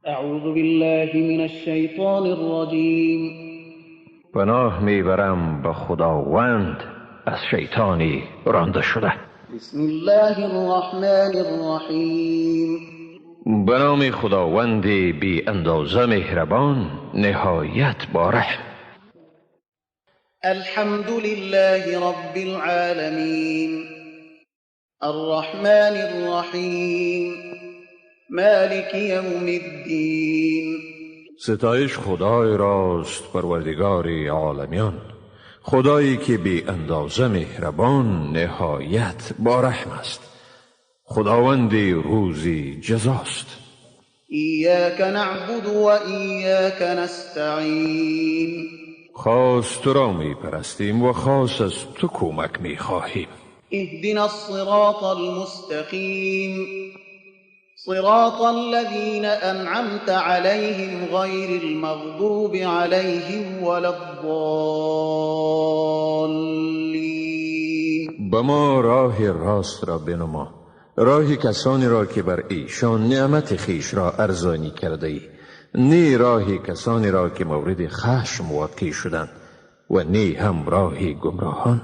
اعوذ بالله من الشیطان الرجیم. پناه میبرم به خداوند از شیطانی رانده شده. بسم الله الرحمن الرحیم. به نام خداوند بی اندازه مهربان، نهایت با رحم. الحمد لله رب العالمین. الرحمن الرحیم. مالک یوم الدین. ستایش خدای راست، پروردگار عالمیان، خدایی که بی اندازه مهربان، نهایت با رحم است، خداوند روزی جزاست. ایاک نعبد و ایاک نستعین. خاص تو را می پرستیم و خاص از تو کمک می خواهیم. اهدنا الصراط المستقیم. صراط الذين أنعمت عليهم غير المغضوب عليهم ولا الضالين. به ما راه راست را بنما، راه کسانی را که بر ایشان نعمت خویش را ارزانی کرده ای، نی راه کسانی را که مورد خشم واقع شدند و نی هم راه گمراهان.